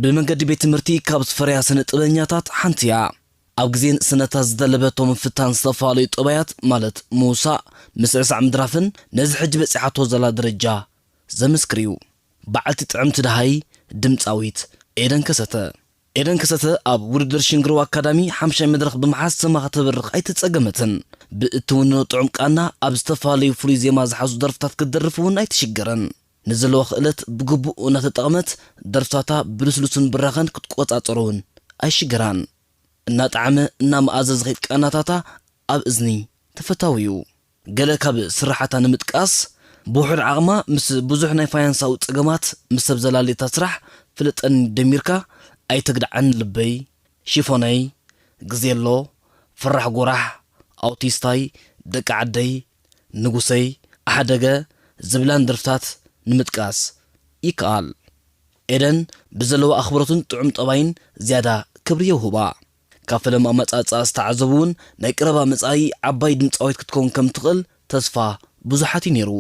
ብመንገዲ ቤት ትምህርቲ ካብ ዝፈረያ ስነ ጥበበኛታት ሓንቲ እያ። ኣብ ግዜን ስነታ ዝደለበቶ ምፍታን ዝተፈላለዩ ጠባያት ማለት ምውሳእ፣ ምስዕሳዕ ምድራፍን ነዚ ሕጂ በጺሓቶ ዘላ ደረጃ ዘመስክር እዩ። በዓልቲ ጥዕምቲ ደሃይ ድምጻዊት ኤደን ከሰተ። ኤደን ከሰተ ኣብ ውድድር ሽንግርዋ ኣካዳሚ ሓምሻይ መድረኽ ብምሓዝ ስማ ከተብርኽ ኣይተጸገመትን። ብእትውንኖ ጥዑም ቃና ኣብ ዝተፈላለዩ ፍሉይ ዜማ ዝሓዙ ደርፍታት ክትደርፍ እውን ኣይትሽገረን። ንዘለዋ ክእለት ብግቡእ እናተጠቕመት ደርፍታታ ብልስሉስን ብራኸን ክትቆጻጸሮ እውን ኣይሽገራን። እናጠዓመ እናመኣዘ ዝኸይድ ቃናታታ ኣብ እዝኒ ተፈታዊ እዩ። ገለ ካብ ስርሓታ ንምጥቃስ፣ ብውሑድ ዓቕማ ምስ ብዙሕ ናይ ፋይናንሳዊ ጸገማት ምስ ሰብ ዘላልየታ ስራሕ ፍለጠኒ ደሚርካ፣ ኣይተግድዓኒ ልበይ፣ ሽፎነይ፣ ግዜሎ፣ ፈራሕ ጎራሕ፣ ኣውቲስታይ፣ ደቂ ዓደይ፣ ንጉሰይ፣ ኣሕደገ ዝብላን ደርፍታት ንምጥቃስ ይከኣል። ኤደን ብዘለዋ ኣኽብሮትን ጥዑም ጠባይን ዝያዳ ክብሪ የውህባ። ካብ ፈለማ ኣመጻጽኣ ዝተዓዘቡ እውን ናይ ቀረባ መጻኢ ዓባይ ድምጻዊት ክትከውን ከም ትኽእል ተስፋ ብዙሓት እዩ ነይሩ።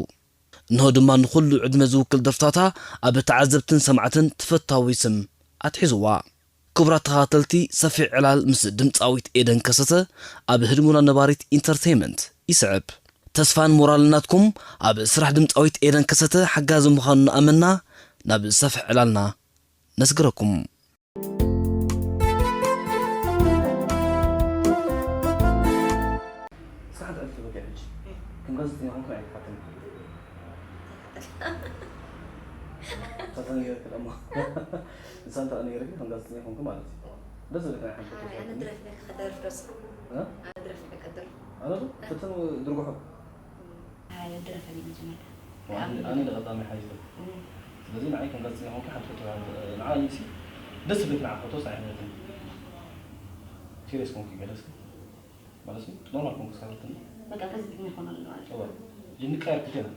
እንሆ ድማ ንኹሉ ዕድመ ዝውክል ደርፍታታ ኣብ ተዓዘብትን ሰማዕትን ተፈታዊ ስም ኣትሒዝዋ። ክቡራት ተኸታተልቲ፣ ሰፊሕ ዕላል ምስ ድምጻዊት ኤደን ከሰተ ኣብ ህድሞና ነባሪት ኢንተርተይመንት ይስዕብ። ተስፋን ሞራልን ናትኩም ኣብ ስራሕ ድምጻዊት ኤደን ከሰተ ሓጋዚ ምዃኑ እናኣመንና ናብ ሰፊሕ ዕላልና ነስግረኩም። እስኪ ሓንቲ ዕልፊ በቂ ሕጂ። ከም ጋዜጠኛ ኮንኩ ኣይትሓተኒ። እታ ተነገረኪ ደሞ። ንሳ እንተ ነገረኪ ከም ጋዜጠኛ ኮንኩ ማለት እዩ። ደስ ዝብለካ ናይ ሓንቲ ኣነ ደርፊ ከደርፍ ዶ እስኻ? እ? ኣነ ደርፊ ከደርፍ። ኣነ ዶ? ፍትን ድርጉሑ። ኣይ፣ ደረፈኒ መጀመርያ። ኣነ፣ ኣነ ንቐዳማይ ሓይዘ። እም። ስለዚ ንዓይ ከም ጋዜጠኛ ኮንኩ ሓንቲ ሕቶ እያ። ንዓይ ሲ ደስ ዝብለኪ ንዓይ ሕቶስ ኣይሕተትን። ሲሪየስ ኮንኩ ገለ እስኪ። ማለት ሲ ኖርማል ኮንኩ እስካብ ሕተኒ። በቃ ጋዜጠኛ ኾን ኣሎ ማለት። እወ። ጅንቃ ይርክቴና።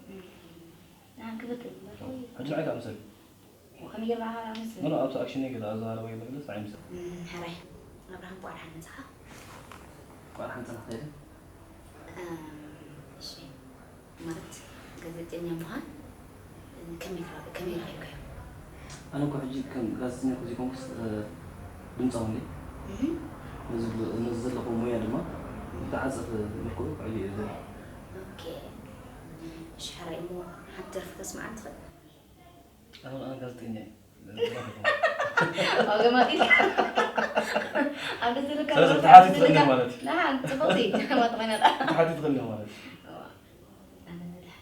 እም። ንዓን ክብርት። ሕጂ ንዓይ ከዓ ምሰል። ከመይ ጌርና ምስ ኖ፣ ኖ፣ ኣብቲ ኣክሽን ገለ ኣዘራርባ ገለ ገለ እንታይ ይመስል? እም፣ ሕራይ፣ ኣብርሃም፣ እንኳዕ ደሓን መጻኻ። እንኳዕ ደሓን ጸናሕካ። እም፣ እሺ፣ ማለት ጋዜጠኛ ምዃን፣ እም፣ ከመይ ትራ-፣ ከመይ ረኺብካዮ? ኣነ እኮ ሕጂ ከም ጋዜጠኛ እኮ ዘይኮንኩስ፣ እ፣ ድምጻዊ እየ። እም። ነዚ ብ-፣ ነዚ ዘለኹዎ ሞያ ድማ ብተዓጸፈ መልክዑ ክዕብዮ እየ ዝደሊ። ኦኬ። እሺ፣ ሕራይ እሞ ሓንቲ ደርፊ ከተስምዓኒ ትኽእል? ኣነ፣ ኣነ ጋዜጠኛ እየ። ኣገማጢ። ኣብ ደስ ዝልካ ስለዚ ደረጃ ብትሓቲ ትኽእሊ ዝልካ ማለት እዩ። ንሓንቲ ጽቡቕቲ ማጥቆኛ። ብትሓቲ ትኽእሊ ማለት እዩ። እዋ። ኣነ ንድሓ።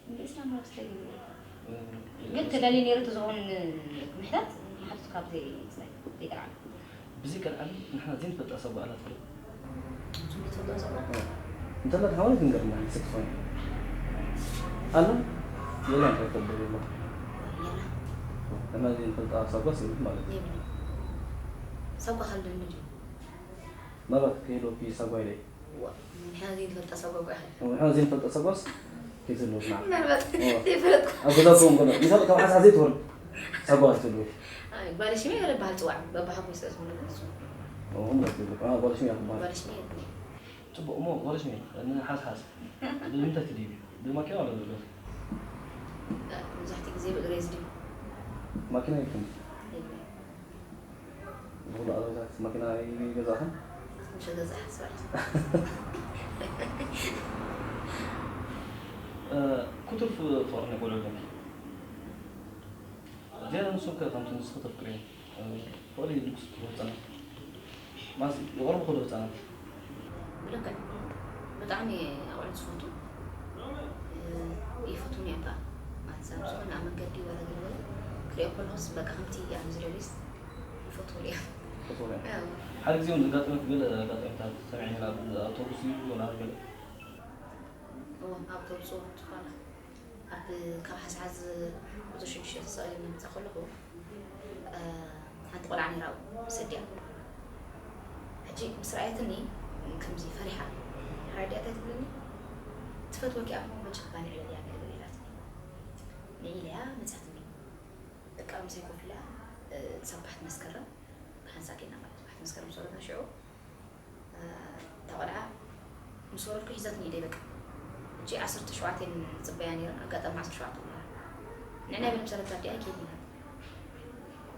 እንዴ፣ እስላም ራብ ስለይ። እ፣ ግን ተዳልዩ ነይሩ እቲ ዝኾን ምሕታት፣ ምሕታት ካብ ዘይ-፣ ዘይ-፣ ዘይጠልዓሉ። ብዘይ ቀልዓሊ ንሕና ዘይንፈልጣ ሰብ ኣላ ትብል። እንተላ ተሓዋይ ክንገርና ንስክፎን ኣላ የላ እንታይ ከብል የላ። የላ። እና ዘይንፈልጣ ሳጓስ ይብል ማለት እዩ። የብሉ። ሳጓ ካልደኒ ድዩ? ናባት ከይሎኪ ሳጓ ኢለ። ዋ፣ ንሕና ዘይንፈልጣ ሳጓ እኮ ኢኻ። ንሕና ዘይንፈልጣ ሳጓስ ከይትህልወትና። ምናልባት እዋ። ዘይፈለጥኩ። ኣብ ገዛኩም ከሎ፣ ምሳሌ ካብ ሓሳ ዘይትወርድ ሳጓ ትህልወኪ። ኣይ፣ ጓል ሽሜ ገለ በሃል ጽዋዕ፣ በባሓጎይ ስለ ዝኾነ ግን እሱ። እዎ፣ እምበር ትህልወኪ። ኣዎ፣ ጓል ሽሜ እያ ትበሃል። ጓል ሽሜ የብለይ። ጽቡቕ፣ እሞ ጓል ሽሜ፣ ንሓስሓስ። ብምንታይ ትድይቢ? ብማኪና ዋላ ብእግሪ? መብዛሕትኡ ግዜ ብእግረ ዝድዩ። ማኪና የብልክን? የብለይ። ብኹሉ ኣበይታት ማኪና ይገዛእኽን? ምሸ ገዛእ ሓስባል። እ፣ ክቱር ፍ-፣ ፍቕሪ ናይ ቆልዑ ኣለኒ። ዝያዳ ንሱ ከ ከምቲ ንስኺ ተፍቅርዮ፣ እ፣ ፍቕሪ ልግስ ክህቡ ህጻናት። ማስ-፣ ይቐርቡ ክህቡ ህጻናት። ብልክዕ ብጣዕሚ ኣቑሑት ዝፈቱ፣ እ፣ ይፈትዉኒ እዮም ከኣ። ማለት፣ ኣብ ዝኾነ ኣብ መንገዲ ወላ ገለ ወላ ክሪኦ ከለኹስ፣ በቃ፣ ከምቲ ኣነ ዝደልዮስ ይፈትዉኒ እዮም። ይፈትዉኒ እዮም። ኣዎ። ሓደ ግዜ እውን ዘጋጠመት ገለ ኣጋጣሚታት ሰሚዐ ነይረ፣ ኣብ ኣውቶቡስ እዩ ወላ ገለ? እዎ፣ ኣብ ኣውቶቡስ እውን ዝኾነ። ኣብ፣ ካብ ሓዝሓዝ ቁጽሪ ሽዱሽተ ተሰቒለ እናመጻ ከለኹ፣ እ፣ ሓንቲ ቆልዓ ነይራ ኣብኡ፣ ሰድያ። ሕጂ ምስ ረኣየትኒ፣ ከምዚ ፈሪሓ፣ ሓራይ ድያ እንታይ ትብለኒ? "ትፈትወኪ እያ እሞ፣ በጃኺ ካልእ ዕለልያ" ገለ ገለ ኢላትኒ። ንዒለያ መጻትኒ። በቃ ምሳይ ኮፍ ኢላ፣ እ፣ ክሳብ ባሕቲ መስከረም ብሓንሳእ ኬድና ማለት እዩ። ባሕቲ መስከረም ምስ ወረድና ሽዑ፣ እታ ቆልዓ ምስ ወረድኩ ሒዛትኒ ኢደይ በቃ። ሕጂ ዓሰርተ ሸውዓተ እየን ዝጽበያ ነይረን፣ ኣጋጣሚ ዓሰርተ ሸውዓተ እኮ ነይረን። ንዕናይ በለ ምሳለታ ኣዲኣ ይከይድ ኢና።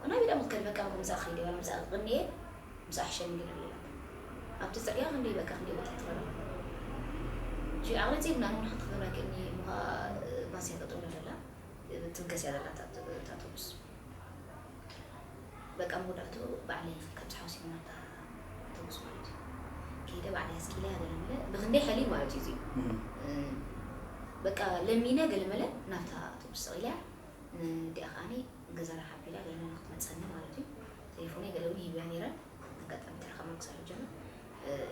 እና ቢዳ ምትከል በቃ ከምዛ ኸይደ ዋላ ምሳ ቅንየ ምሳ ኣሕሸን ግን ኣለላ ኣብቲ ጽርግያ ክንደይ በቃ ክንደይ ወጣ ትበላ ጂ ኣቕረጺ ብና ነው ንሓንቲ ክብራ ከኒ ሙኻ ባስያ ጠጠው ኣለላ ትንከስ ያለላት ኣውቶቡስ በቃ መወዳእቱ ባዕለይ ካብ ዝሓውሲ ናታ ኣውቶቡስ ማለት እዩ ከይደ ባዕለይ ኣስቂለ ገለመለ ብክንደይ ሓሊ ማለት እዩ እዚዩ በቃ ለሚነ ገለመለ ናብታ ኣውቶቡስ ሰቂለ ንዲኣ ከዓኒ ገዛና ሓቢላ ገለመለ ክትመፀኒ ማለት እዩ ቴሌፎነይ ገለ እውን ሂብያ ነይረ ኣጋጣሚ ተረከማ ክሳብ ሕጂ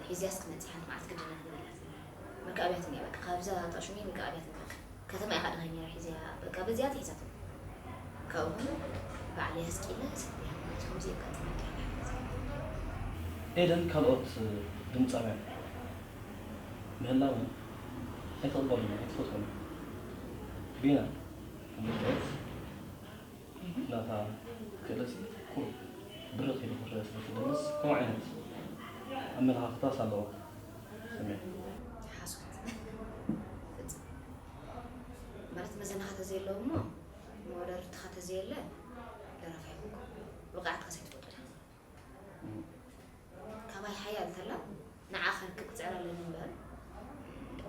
ሒዝያስ ክትመፅእ ሓንቲ መዓልቲ ግድና ትበላት መካብያትን እያ በቃ ካብዛ ጣሹኒ መካብያትን በቃ ከተማ ኢኻ ድኸኛ ሒዝያ በቃ በዚኣ ትሒዛት ካብኡ ባዕለይ ኣስቂለ ሰብያ ማለት ከምዚ የጋጥመ ኤደን ካልኦት ድምፃውያን ምህላወን ኣይትቕበሉን ኣይትፈትዎን ቢና ከምዝገለፅ ናታ ክእለት ኩሉ ብርኽ ኢሉ ክረአ ስለ ትደልስ ከምኡ ዓይነት ኣመለኻኽታስ ኣለዋ ስምዒት። ሓሶት ፍጹም ማለት መዘናኻ ተዘየለዎ እሞ መወዳድርትኻ ተዘየለ ደራፋይ ኮንኩ ብቕዓትካ ሰይትፈልጦ ኢኻ። ካባይ ሓያል እንተላ ንዓ ከርክብ ክፅዕር ኣለኒ እምበር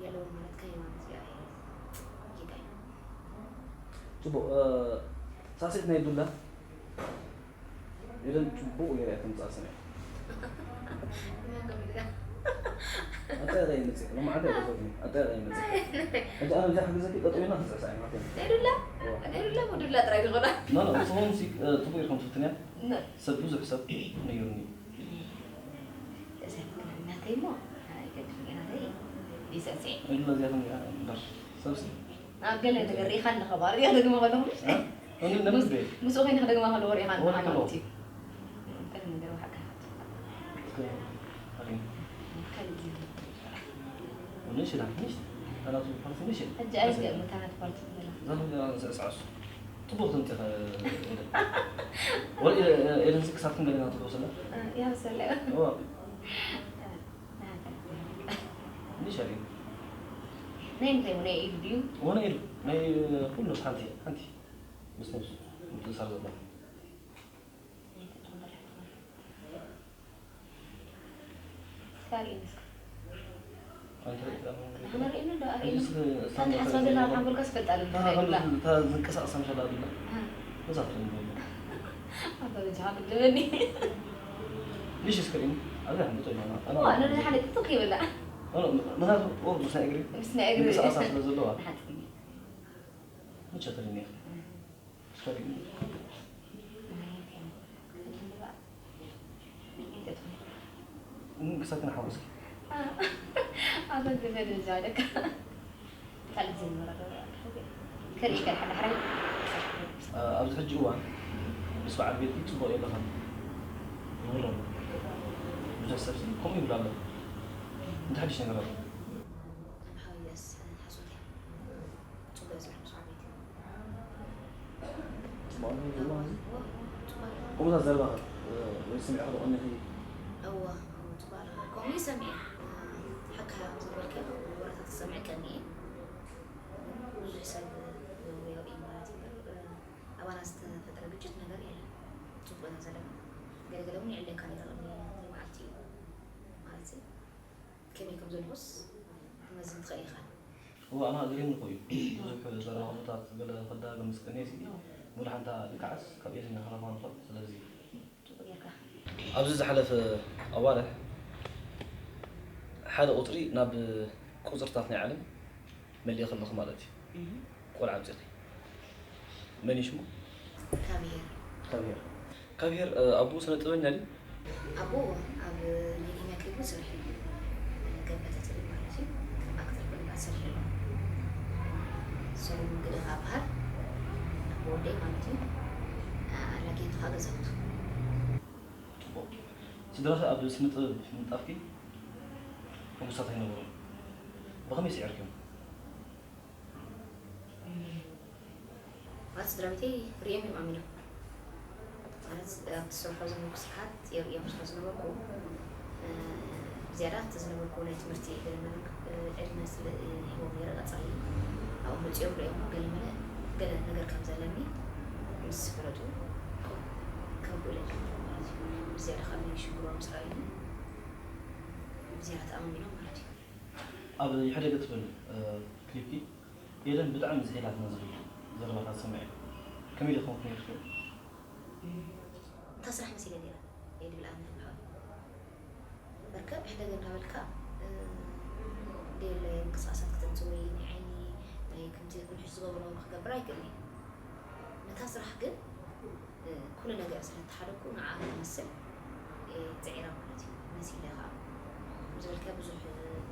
የለውን ማለት ከመይ ማለት እዩ ኣየ ጌጋይ ፅቡቅ ሳሴት ናይ ዱላ ኤደን ፅቡቅ ገይራ እያ ተምፅኣ ስነ ኣጠያየቀ ይመፅእ ሎማዓንተ ኣይተፈትኒ ኣጠያየቀ ይመፅእ ሕጂ ኣነ ብዛሕ ግዘ ጠጠው ኢልና ክፅዕሳ ኢና ናይ ዱላ ናይ ዱላ ሞ ዱላ ጥራይ ዝኾና ኖ ኖ ንስኹም ሲ ፅቡቅ ኢልኩም ትፍትንያ ሰብ ብዙሕ ሰብ ነይሩኒ ናተይ ሞ ኣይገድፍን እየ ናተይ ይሰስዕ ኢሉ ነዚያኹም እያ እምበር ሰብሲ ኣብ ገለ ነገር ሪኢኻ ኣለኻ ባር እያ ደግማ ከለኹ እኒ ነብስ ቤት ምስኡ ኮይነ ክደግማ ከለኹ ሪኢኻ ኣለኻ ወላ ከለኹ። ማለት እዩ ገለ ነገር ዋሕካ እስከ ኣሪን ንሽ ላ ንሽ ታላቱ ፓርቲ ንሽ ሕጂ ኣይገ ምታናት ፓርቲ ትበላ ዛኹም ገና ንስዕስዓሱ ጽቡቅ ትምጽእ ወላ ኤደንሲ ክሳብ ክንገለና ትብሎ ስለ ያብሰለ እዋ ንሽ ኣሪን ናይ እንታይ ውን ኢሉ ድዩ ወነ ኢሉ ናይ ኩሉ ሓንቲ ሓንቲ ምስ ነብሱ ምትእሳር ዘሎ ካሪንስ ንሕና ርኢና ዶ ኣርእና ሳንቲ ሓስባ ዘለና ሓንጎልካ ስፈልጥ ኣለና ይብላ ዝንቀሳቀስ መሸላ ኣላ እዛ ትፈልጥ ኣባ በጃኻ ትብለኒ ንሽ እስከ ሪኒ ኣብዛ ሓንጎል ጦይና ዋ ነደ ሓደ ጥጥቕ ይብላ ምክንያቱ ቁር ምስ ናይ እግሪ ምስ ናይ እግሪ ምንቅስቃሳ ስለ ዘለዋ ንሓጥኒ ምቸት ሪኒ ኢኻ እስከ ሪኒ ምንቅሳት ግን ሓወስኪ ኣበ ዝበል ዛለካ ካልእ ዘይነበረ ከርኢ ከድሓ ዳሕራይ ኣብዚ ሕጂ እዋን ምስ በዓል ቤትኪ ፅቡቕ የለኻን ይብሎ ብዙሕ ሰብሲ ከምኡ ይብሉ ኣሎ እንታይ ሓድሽ ነገር ኣሎ ሓወያስ ሓሶት እያ ፅቡቕ ስራሕ ምስ በዓል ቤት ፅቡቕ ነገር የብልዋን ከምኡታት ዘረባኸ ወይ ስሚዕኻ ተቐኒኺ እዋ እዋ ፅቡቕ ኣለኻ ከምኡ ሰሚዐ ሓካ ዝበልከ ወረታት ዝሰምዐ ቀኒ እየ ብዙሕ ሰብ ዘውርዮ እዩ ማለት እምበር ኣባና ዝተፈጠረ ግጭት ነገር የለን ፅቡቅ ኢና ዘለና ገለገለ እውን ይዕለካ ነይረ ቅድሚ መዓልቲ እዩ ማለት እዩ ከመይ ከም ዘለዎስ ትመዝን ትኽእል ኢኻ እዋ ኣና ገሪምኒ እኮ እዩ ብዙሕ ዘረባ ኩነታት ገለ ክዳገም ምስ ቀንየ ሲ ሙሉ ሓንታ ልክዓስ ካብ ኤድን ሓላፋ ንኽእል ስለዚ ፅቡቅ ጌርካ ኣብዚ ዝሓለፈ ኣዋርሕ ሓደ ቁፅሪ ናብ ቁፅርታት ናይ ዓለም መሊእኺ ኣለኺ ማለት እዩ ቆልዓ ኣምፂእኺ መን እዩ ሽሙ ካብሄር ካብሄር ካብሄር ኣቦኡ ስነ ጥበበኛ ድዩ ኣቦ ኣብ ናይ ኬንያ ክሊፕ ሰርሑ ገበተ ትብል ማለት እዩ ከም ኣክተር ኮይኑ ከዓ ሰርሑ ኣሎ ሰለሙን ግደ ከዓ በሃል ኣቦ ወደይ ማለት እዩ ኣላጌቱ ከዓ ገዛውቱ ፅቡቕ ስድራኺ ኣብ ስነ ጥበብ ምንጣፍኪ ሕጉሳት ኣይነበሩን ብኸመይ ስዒርክዮም ማለት ስድራ ቤተይ ርእዮም እዮም ኣሚኖም ማለት ኣብ ትሰርሖ ዝነበርኩ ስርሓት የርእዮም ስለ ዝነበርኩ ብዝያዳ እቲ ዝነበርኩ ናይ ትምህርቲ ገለመለ ዕድመ ስለ ሂቦም ነይረ ቀፃሊ ኣብኡ መፂኦም ርእዮም ገለመለ ገለ ነገር ከም ዘለኒ ምስ ፈለጡ ክውለድ ማለት እዩ። ብዝያዳ ከዓ ናይ ሽግሮም ስራይ ብዝያዳ ተኣማሚኖም ማለት እዩ። ኣብ ሕደገ ትብል ክሊፕኪ ኤደን ብጣዕሚ ዝሒላትና ዝብል ዘረባታት ሰሚዐ። ከመይ ኢልኩም ነይርኩም? እታ ስራሕ መሲለ ነይራ። ኤዲ ብልኣና ይበሃል። መርከብ ሕደገ እናበልካ ዴለ ምንቅስቃሳት ክተምፅ ወይ ናይ ዓይኒ ናይ ከምዚ ኩልሕሽ ዝገብሮ ክገብር ኣይክእልን። ነታ ስራሕ ግን ኩሉ ነገር ስለ እተሓደግኩ ንዓ ክመስል እየ ፅዒረ ማለት እዩ። መሲለ ከዓ ከምዝበልካዮ ብዙሕ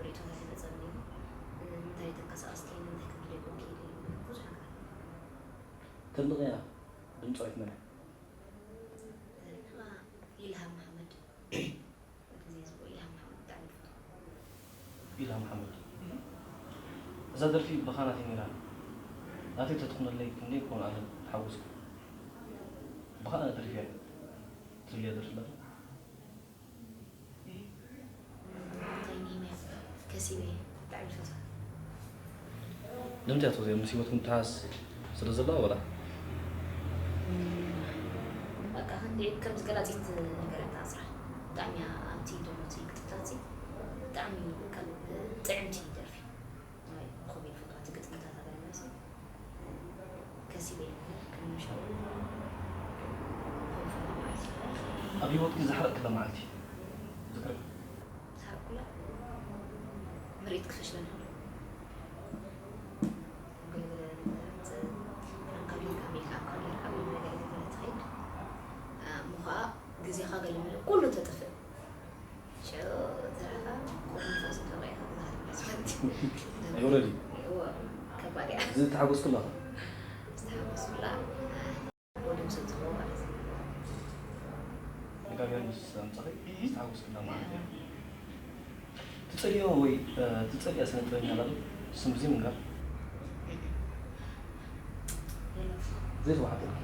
ርእይቶታት ይመፀኒ እዩ። ንምንታይ ተንቀሳቐስኪ፣ ንምንታይ ከምዚ ጌርኩም ከይደ ብዙሕ ነገር። ተድንቕያ ድምፃዊት መን እያ? ተድንቓ ኢልሃም መሓመድ። ግዜ ዝብኡ ኢልሃም መሓመድ ብጣዕሚ ይፈትዎ። ኢልሃም መሓመድ። እዛ ደርፊ ብኻና ተይነይራ ናተይ ተትኹነለይ ክንደይ ኮን ኣነ ተሓጎስኩ። ብኻና ደርፊ እያ ትብልያ ደርፊ ኣለታ? እንታይ ኒመያ ከሲበ ብጣዕሚ ይፈትዋ። ንምንታይ ትፈትዎ? ምስ ህይወትኩም ትሓስ ስለ ዘለዋ ወላ? በቃ ክንዲ ከምዚ ገላፂት ነገር እያ ትኣስራ። ብጣዕሚ እያ ኣብቲ ደሞቲ ክትታፂ ብጣዕሚ በቃ ጥዕምቲ ደርፊ። ናይ ኮሜዲ ፈትዋ እቲ ግጥምታት ኣገርመሲ ከሲበ ከምሻው ኣብ ህይወትኪ ዝሓረቅክላ መዓልቲ ዝክሪ? ሳርኩላ ምርኢት ክፈሽለና ገለገለ ነገራት ካብ ሂልካ ሜክኣፕ ካብ ጌርካ ገለ ነገር ገለ ትኸይድ እሞ ከዓ ግዜኻ ገለ መለ ኩሉ ተጥፍእ ሽዑ ተረኻ ቁሩብ ንፋስ እንተውዒኻ ትበሃል ማለት እዩ። ኣይወረዲ እዎ ከባድ እያ እዚ ተሓጎስኩላ ዝተሓጎስኩላ ወዲ ምስ ኣምፅእዎ ማለት እዩ። ነጋቢያ ምስ ኣምፀኺ ዝተሓጎስኩላ ማለት እዩ። ትፀልዮ ወይ ትፀልያ ስነ ጥበበኛ ኣሎ ስም ብዘይ ምንጋር የለን ዘይተዋሓጠልኪ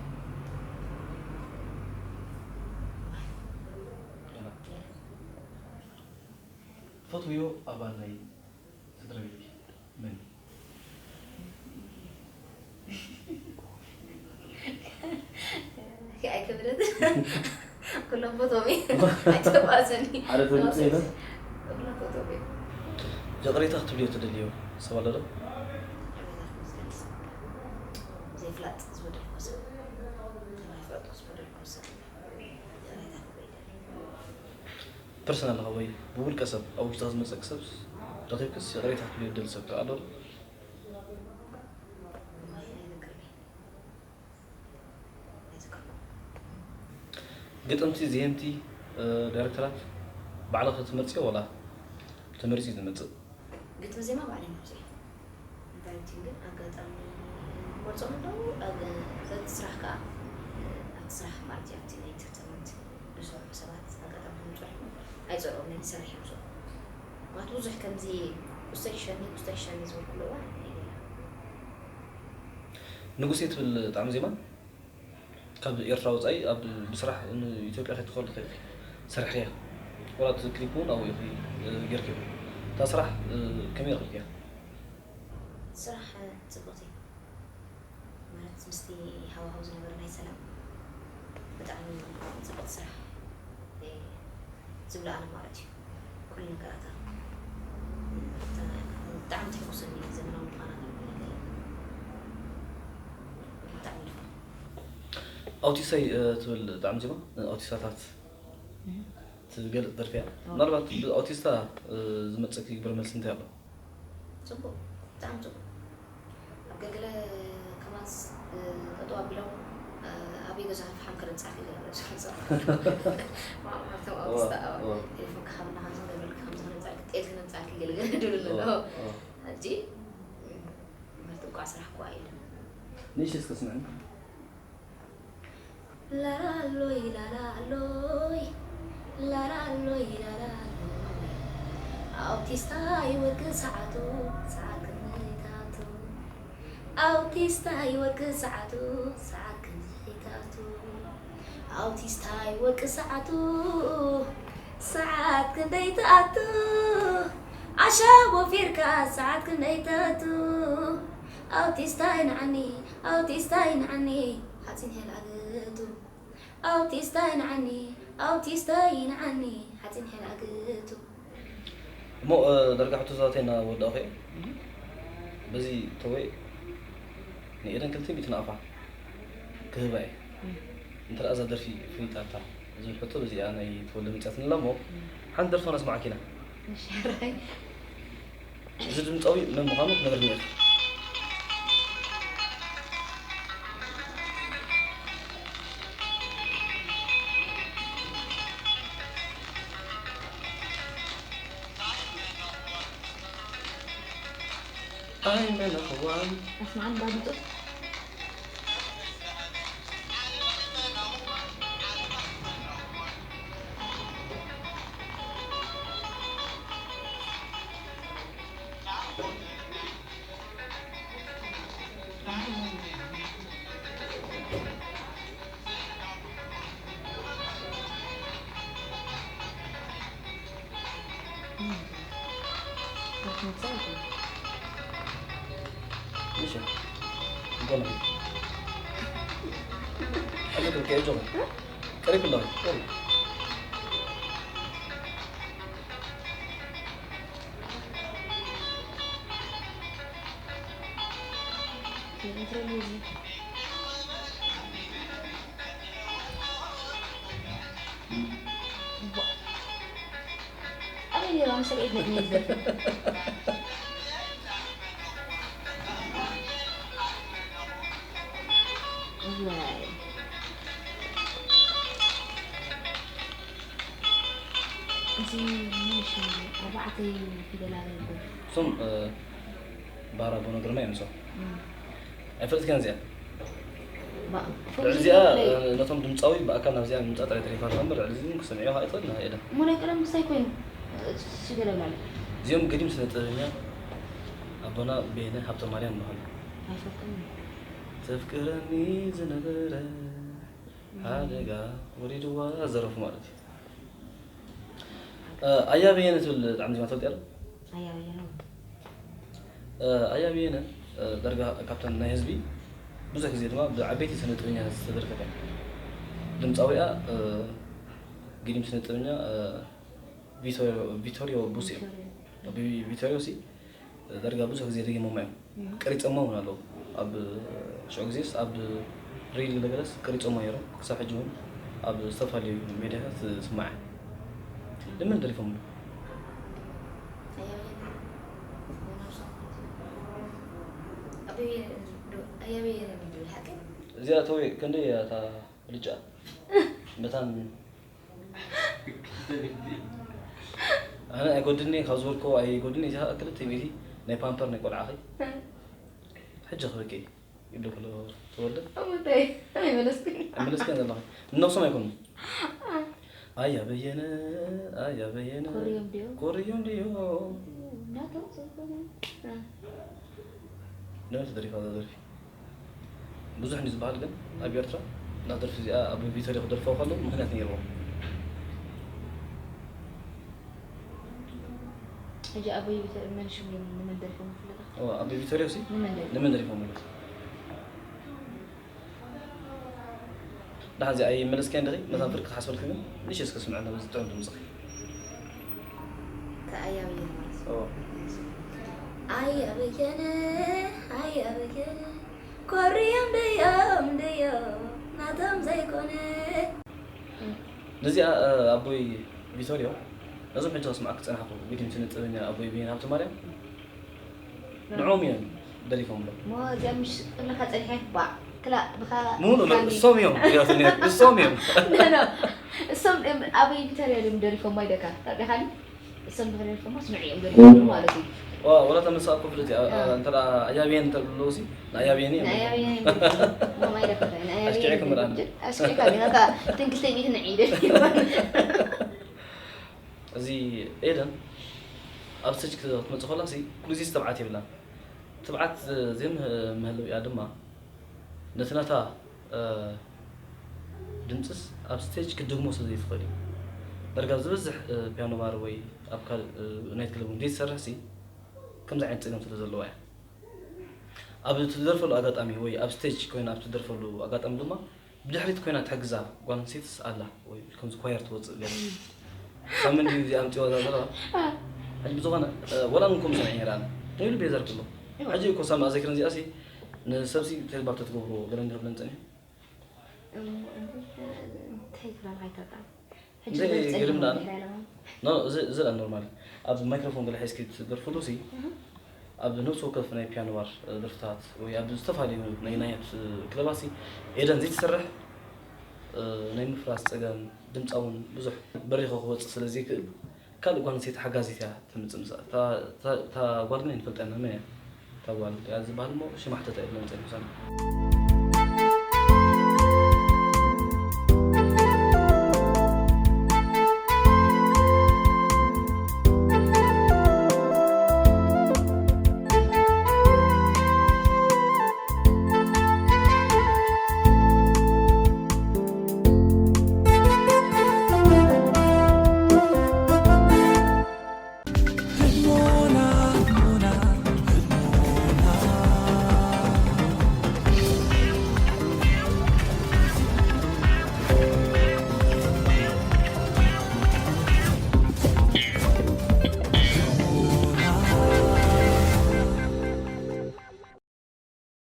ትፈትውዮ ኣባል ናይ ስድራ ቤትኪ መን እዩ? ኣይከብደት ኩሎም ፎቶም ኣይተባእሰኒ ሓደ ትፈልጥ የለን? ኩሎም ፎቶም ይቕሬታ ክትብልዮ ትደልዮ ሰብ ኣሎ ዶ? ዘይፍላጥ ዝበደልኩ ሰብ ተባይ ፍለጥኩ ዝበደልኩ ሰብ ይቕሬታ ክብሎ ይደሊ ፐርሰናል ወይ ብውልቀ ሰብ ኣብ ውሽጥኻ ዝመፀክ ሰብ ረኺብክስ ይቕሬታ ክትብልዮ ትደሊ ሰብ ኣሎ ዶ? ግጥምቲ፣ ዝየምቲ፣ ዳይረክተራት ባዕልኺ ትመርፅዮ ዋላ ተመሪፁ ዝመፅእ? ግጥሚ ዜማ ባዕለይ መርፅዮ። ዳይሬክቲንግ ግን ኣጋጣሚ መርፆም ኣለዉ። በቲ ስራሕ ከዓ ኣብቲ ስራሕ ማለት እዩ ኣብቲ ናይ ኢንተርቴንመንት ዝሰርሑ ሰባት ኣጋጣሚ ከምፅሑ ኣይፀልኦም ናይ ዝሰርሕ እዮም ዝሰርሑ ማለት ብዙሕ ከምዚ ውስተ ይሸኒ ውስተ ይሸኒ ዝበልኩሉ እዋን የለን። ንጉሴ ትብል ጣዕሚ ዜማ ካብ ኤርትራ ወፃኢ ኣብ ብስራሕ ንኢትዮጵያ ከይትኸዱ ከይድኪ ሰሪሕክያ ዋላ እቲ ክሊፕ እውን ኣብኡ ኢኺ ጌርክዮ እታ ስራሕ ከመይ ረኺብክያ? ስራሕ ፅብቕቲ ማለት ምስቲ ሃዋህው ዝነበረ ናይ ሰላም ብጣዕሚ ፅብቕቲ ስራሕ ዝብሎ ኣነ ማለት እዩ ኩሉ ነገራታ ብጣዕሚ ተሕጉሰኒ ዘመናዊ ምዃና ብጣዕሚ ኣውቲስታይ ትብል ጣዕሚ ዜማ ንኣውቲስታታት ትገልፅ ደርፊ እያ ምናልባት ብኣውቲስታ ዝመፀኪ ግብረ መልሲ እንታይ ኣሎ? ፅቡቕ ብጣዕሚ ፅቡቕ ኣብ ገልገለ ከማንስ ጠጠው ኣቢሎም ኣበይ ገዛኻ ፍሓም ከነምፅኣልካ ገለ ማለት እዩ ማዕማርቶም ኣውቲስታ ቴሌፎንካ ሃብና ከምዚ ንገብረልካ ከምዚ ከነምፅኣልካ ጤል ከነምፅኣልካ ገለ ገለ ድብል ኣለዎ ሕጂ ማለት እንኳዕ ስራሕ እኳ የለን ንእሽቶ እስከ ስምዕኒ ላላሎይ ላላሎይ ላላሎይ ላላሎይ ኣውቲስታይ ወርቂ ሰዓቱ ሰዓት ክንደይታቱ ኣውቲስታይ ወርቂ ሰዓቱ ሰዓት ክንደይታቱ ኣውቲስታይ ወርቂ ሰዓቱ ሰዓት ክንደይታቱ ዓሻ ወፊርካ ሰዓት ክንደይታቱ ኣውቲስታይ ንዓኒ ኣውቲስታይ ንዓኒ ሓፂን ሄል ኣገቱ ኣውቲስታ ይንዓኒ ኣውቲስታ ይንዓኒ ሓፂን ሕላግቱ። እሞ ዳርጋ ሕቶታተይ እናወዳእኹ እየ። በዚ ተወይ ንኤደን ክልተ ሚእቲ ናቕፋ ክህባ እየ። እንተ ደኣ እዛ ደርፊ ፍሊጣታ ዝብል ሕቶ በዚኣ ናይ ተወልደ መፂኣትኒ ኣላ እሞ ሓንቲ ደርፊ ነስማዓኪ ኢና። ሸራይ እዚ ድምፃዊ መን ምዃኑ ክትነግርኒ ኢኺ። ኣይመለኽዋን ኣስማዓኒ ባድምፁ። ماشي. قولها. خليك الكي جوه. قريب الله. قريب. ኣበይ ነይሩ? ኣነ ሰብዒት ነጥቢ እዩ ዝደርፍ። እዋይ። እዚ መን ሽሙ? ኣርባዕተ ፊደል ኣለዎ። እሶም ባህራ ቦኖ ግርማ እዮም እሶም። ኣይፈልጥካን እዚኣ። ባ- ልዕሊ እዚኣ ነቶም ድምፃዊ ብኣካል ናብዚኣ ምምፃእ ጥራይ ተሪፋ እምበር ልዕሊ እዚ ክሰምዕዮ ከዓ ይኽእል ኢና። የለ እሞ ናይ ቀደም ክሳይ ኮይኑ ሽገር ኣብላለ። እዚኦም ገዲም ስነ ጥበበኛ ኣቦና በየነ ሃብተ ማርያም ይበሃሉ። ኣይፈልጥም። ተፍቅረኒ ዝነበረ ሓደጋ ወሪድዋ ዘረፉ ማለት እዩ። ኣያ በየነ ትብል ጣዕሚ ዜማ ትፈልጥ ያለ ኣያ በየነ። ኣያ በየነ ዳርጋ ካብተን ናይ ህዝቢ ብዙሕ ግዜ ድማ ብዓበይቲ ስነ ጥበበኛ ዝተደርፈት እያ። ድምፃዊኣ ግዲም ስነ ጥበበኛ ቪቶሪዮ ቡስ እዮም። ቪቶሪዮ ሲ ዳርጋ ብዙሕ ግዜ ደጊሞማ እዮም። ቀሪፀማ እውን ኣለዉ። ኣብ ሽዑ ግዜስ ኣብ ሬድዮ ለገለስ ቀሪፀማ ነይሮም። ክሳብ ሕጂ እውን ኣብ ዝተፈላለዩ ሜድያታት ዝስማዕ። ንመን ደሪፎም? እዚኣ ተወይ ክንደይ እያ እታ ብልጫ መታን ኣነ ኣይጎድልኒ ካብ ዝበልኮ ኣይጎድልኒ እዚኣ ክልተ ሚእቲ ናይ ፓምፐር ናይ ቆልዓኸይ ሕጂ ክበኪ ይብሎ ከሎ ተወልደ ኣሞታይ ኣይመለስኩኝ። ኣይመለስክን ዘለኹ እነብሶም ኣይኮኑ ኣያ በየነ ኣያ በየነ ኮርዮም ድዮ? ኮርዮም ድዮ ናቶም ዘይኮነ ነብቲ ደሪፋ እዛ ደርፊ ብዙሕ እንዲ ዝበሃል ግን ኣብ ኤርትራ እዛ ደርፊ እዚኣ ኣብ ቪቶሪ ክደርፈው ከለዉ ምክንያት ነይርዎም ሕጂ ኣቦይ ቪቶሪ መን ሽሙ እዮም ንመን ደሪፎም ይፍለጥ? ኣብ ቪቶሪ ሲ ንመን ደሪፎም? ንመን ደሪፎም ማለት ድሓዚ ኣይመለስካዮ እንድኺ ነታ ፍርቂ ክትሓስበልኪ ግን ንሽ እስከ ስምዐና በዚ ጥዑም ድምፅኺ ከኣያ በየነ ማለት እዩ። ኦ። ኣያ በየነ ኣያ በየነ ኮርዮም ድዮም ድዮም ናቶም ዘይኮነ ነዚኣ ኣቦይ ቪቶሪዮ ነዞም ሕጂ ክስማዕ ክፀናሕኩ ግዲም ስነ ጥበበኛ ኣቦይ በየነ ሃብተ ማርያም ንዕኦም እዮም ደሪፎምሎ ሞ እዚኣ ምሽ ክብለካ ፀኒሐ ባዕ ክላእ ብኻ ሙሉ እሶም እዮም ያትኒ እሶም እዮም እሶም ኣበይ ቪቶሪያ እዮም ደሪፎም ኣይደካ ታዲኻኒ እሶም ብክደሪፎም ስምዒ እዮም ደሪፎም ማለት እዩ ወላ ተመሳእኩ ፍልጥ እንተ ኣያብየን እንተብሎ ሲ ንኣያብየን እዮም ንኣያብየን ማማይ ደፈፈ ንኣያብየን ኣስኪዕኩም ርኣና። ኣስኪዕካ ዲኻ እታ ትንክልተ ሚእቲ ንዒ ደሪፎም እዚ ኤደን ኣብ ስጅ ክትመፅእ ከላ ሲ ኩሉ ግዜ ትብዓት የብላን ትብዓት ዘይምህለው እያ ድማ ነቲ ናታ ድምፅስ ኣብ ስቴጅ ክትደግሞ ስለ ዘይትኽእል እዩ ዳርጋ ዝበዝሕ ፒያኖ ባር ወይ ኣብ ካልእ ናይት ክለብ እውን ዘይትሰርሕ ሲ ከምዚ ዓይነት ፀገም ስለ ዘለዋ እያ ኣብ ትደርፈሉ ኣጋጣሚ ወይ ኣብ ስቴጅ ኮይና ኣብ ትደርፈሉ ኣጋጣሚ ድማ ብድሕሪት ኮይና ትሕግዛ ጓል ኣንስተይትስ ኣላ ወይ ከምዚ ኳየር ትወፅእ ገለ ሳምን ድዩ እዚኣ ኣምፅዋ እዛ ዘለዋ ሕጂ ብዝኾነ ወላ ንኩም ሰሚዐ ይረኣን ወይ ቤዘር ክሎ ሕጂ እኮ ሳም ኣዘክረን እዚኣ ሲ ንሰብሲ ተግባር ተትገብርዎ ገለ እንዲረብለን ፀኒሑ እንታይ ይግበራል ኣይተጣም ሕጂ እንታይ ገርም ደኣ ኖ እዚ እዚ ደኣ ኖርማል ኣብ ማይክሮፎን ገለ ሒዝኪ ትደርፍሉ ሲ ኣብ ነፍሲ ወከፍ ናይ ፒያኖ ባር ደርፍታት ወይ ኣብ ዝተፈላለዩ ናይ ናይት ክለባት ሲ ኤደን ዘይትሰርሕ ናይ ምፍራስ ፀገም ድምፃ እውን ብዙሕ በሪኸ ክወፅእ ስለ ዘይክእል ካልእ ጓል ኣንስተይቲ ሓጋዚት እያ ተምፅእ ምሳኣ እታ ጓል ግን ኣይንፈልጠን መን እያ እታ ጓል እያ ዝበሃል እሞ ሽማ ሕተታ እየ ዝመፀ ምሳና